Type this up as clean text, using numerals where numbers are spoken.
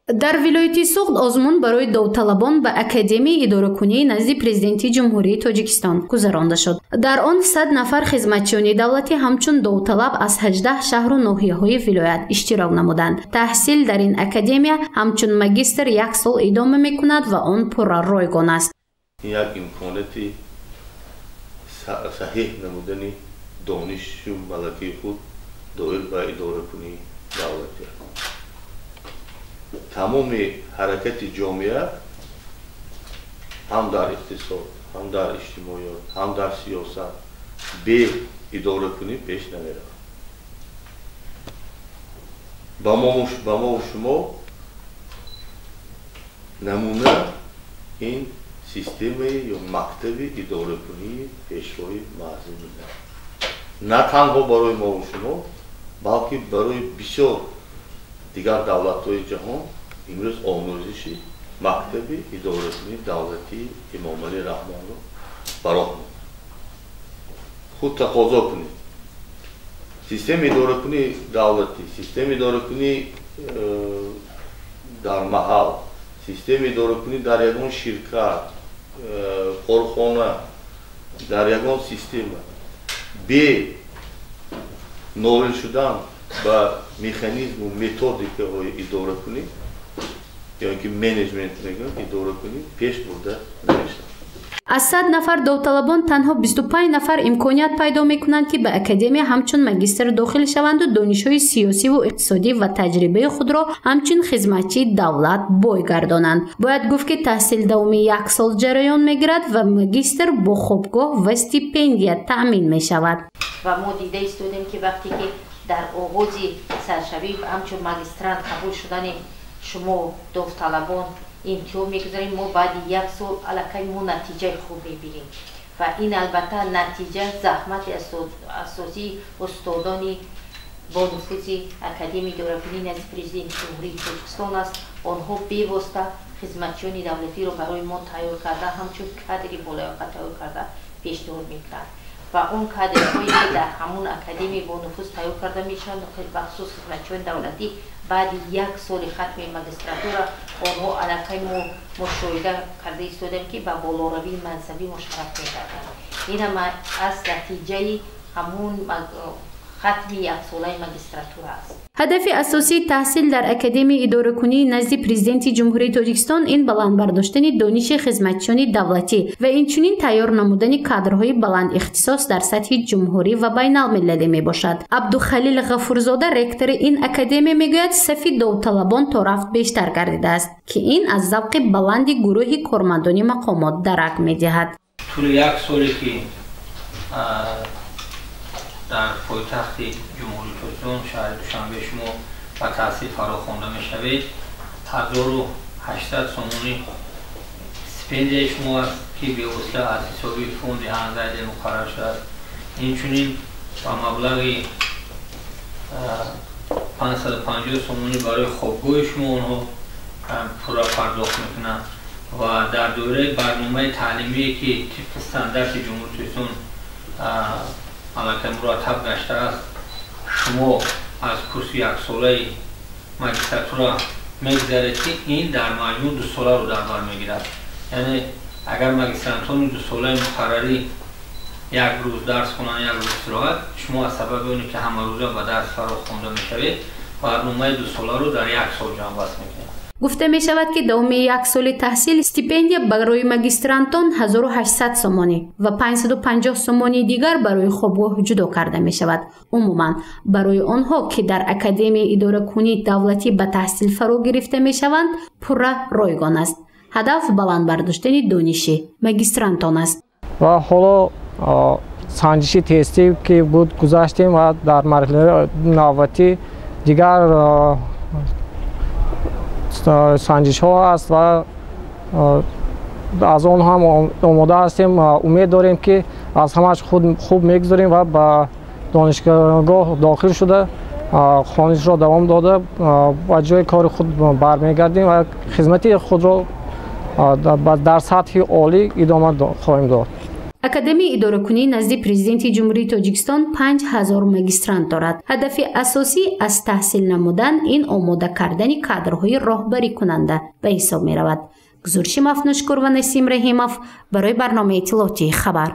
Дар вилояти Суғд озмун барои довталабон ба Академияи идоракунии назди Президенти Ҷумҳурии Тоҷикистон гузаронда шуд. Дар он 100 нафар хизматчиёни давлатӣ ҳамчун довталаб аз 18 шаҳру ноҳияҳои вилоят иштирок намуданд. Таҳсил дар ин академия ҳамчун магистр як сол идома мекунад ва он пурра ройгон аст. Як имконияти саҳеҳ намудани донишу малакаи худ доир ба идоракунии давлатӣ аст. Тамоми ҳаракати ҷомеа ҳам дар иқтисод, ҳам дар иҷтимоиёт, ҳам дар сиёсат бе идоракунӣ пеш намеравад. Ба мо шумо намуна ин системаи ё мактаби идоракунии пешвои муаззами миллат на танҳо барои мову шумо, балки барои бисёр дигар давлатҳои ҷаҳон имрӯз омӯзиши мактаби идоракунии давлатии Эмомалӣ Раҳмонро ба роҳ монд. Худ тақозо кунед. Системаи идоракунии давлатӣ, системаи идоракунии дар маҳал, системаи идоракунӣ дар ягон ширкат, корхона, дар ягон система бе ноил шудан ба механизму методикаҳои идоракунӣ ё ин ки менеҷмент мегӯянд, идоракунӣ пеш бурда намешавад. Аз 100 нафар довталабон танҳо 25 нафар имконият пайдо мекунанд, ки ба академия ҳамчун магистр дохил шаванду донишҳои сиёсиву иқтисодӣ ва таҷрибаи худро ҳамчун хизматчии давлат бой гардонанд. Бояд гуфт, ки таҳсил давоми як сол ҷараён мегирад ва магистр бо хобгоҳ ва стипендия таъмин мешавад. Ва мо дида истодем, ки вақте ки дар оғози саршавӣ ҳамчун магистрант қабул шудани шумо довталабон имтиҳон мегузарем, мо баъди як сол аллакай мо натиҷаи хуб мебинем ва ин албатта натиҷа заҳмати асосии устодони бонуфузи Академияи идоракунии назди Президенти Ҷумҳурии Тоҷикистон аст. Онҳо бевосита хизматчиёни давлатиро барои мо тайёр карда, ҳамчун кадри болаёқат тайёр карда пешниҳод мекунанд ва он кадрҳое, ки дар ҳамун академияи бонуфуз тайёр карда мешаванд, бахусус хизматчиёни давлатӣ, баъди як соли хатми магистратура онҳо аллакай мо мушоҳида карда истодем, ки ба болоравии мансабӣ мушарраф мегарданд. Инам аз натиҷаи ҳамун хатми яксолаи магистратура аст. Ҳадафи асосии таҳсил дар Академияи идоракунии назди Президенти Ҷумҳурии Тоҷикистон ин баланд бардоштани дониши хизматчиёни давлатӣ ва инчунин тайёр намудани кадрҳои баландихтисос дар сатҳи ҷумҳурӣ ва байналмилалӣ мебошад. Абдухалил Ғафурзода, ректори ин академия, мегӯяд, сафи довталабон то рафт бештар гардидааст, ки ин аз завқи баланди гурӯҳи кормандони мақомот дарак медиҳад. Тӯли як соле, ки дар пойтахти Ҷумҳурии Тоҷикистон, шаҳри Душанбе, шумо ба таҳсил фарохонда мешавед, 1800 сомонӣ стипендияи шумо аст, ки бевосита аз ҳисоби фонди Ханзайде муқаррар шудааст. Инчунин ба маблағи 550 сомонӣ барои хобгоҳи шумо онҳо пурра пардохт мекунанд ва дар доираи барномаи таълимие, ки тибқи стандарти Ҷумҳурии Тоҷикистон аллакай мураттаб гаштааст, шумо аз курси яксолаи магистратура мегузаред, ки ин дар маҷмӯъ 2 соларо дар бар мегирад. Яъне агар магистрантони 2 солаи муқаррарӣ як рӯз дарс хонанд, як рӯз истироҳат, шумо аз сабаби оне ки ҳамарӯза ба дарс фаро хонда мешавед, барномаи 2 соларо дар як сол ҷамъбаст мекунед. Гуфта мешавад, ки давоми як соли таҳсил стипендия барои магистрантон 1800 сомонӣ ва 550 сомонии дигар барои хобгоҳ ҷудо карда мешавад. Умуман, барои онҳо, ки дар Академияи идоракунии давлатӣ ба таҳсил фаро гирифта мешаванд, пурра ройгон аст. Ҳадаф баланд бардоштани дониши магистрантон аст. Ва ҳоло санҷиши тестӣ, ки буд, гузаштем ва дар марҳилаи навбатӣ дигар санҷишҳо аст ва аз он ҳам омода ҳастем. Умед дорем, ки аз ҳамааш хуб мегузарем ва ба донишгоҳ дохил шуда, хонишро давом дода, ба ҷои кори худ бармегардем ва хизмати худро дар сатҳи олӣ идома хоҳем дод. Академияи идоракунии назди Президенти Ҷумҳурии Тоҷикистон 5000 магистрант дорад. Ҳадафи асосӣ аз таҳсил намудан ин омода кардани кадрҳои роҳбарикунанда ба ҳисоб меравад. Гузориши Мафнушкур ва Насим Раҳимов барои барномаи иттилоотии «Хабар».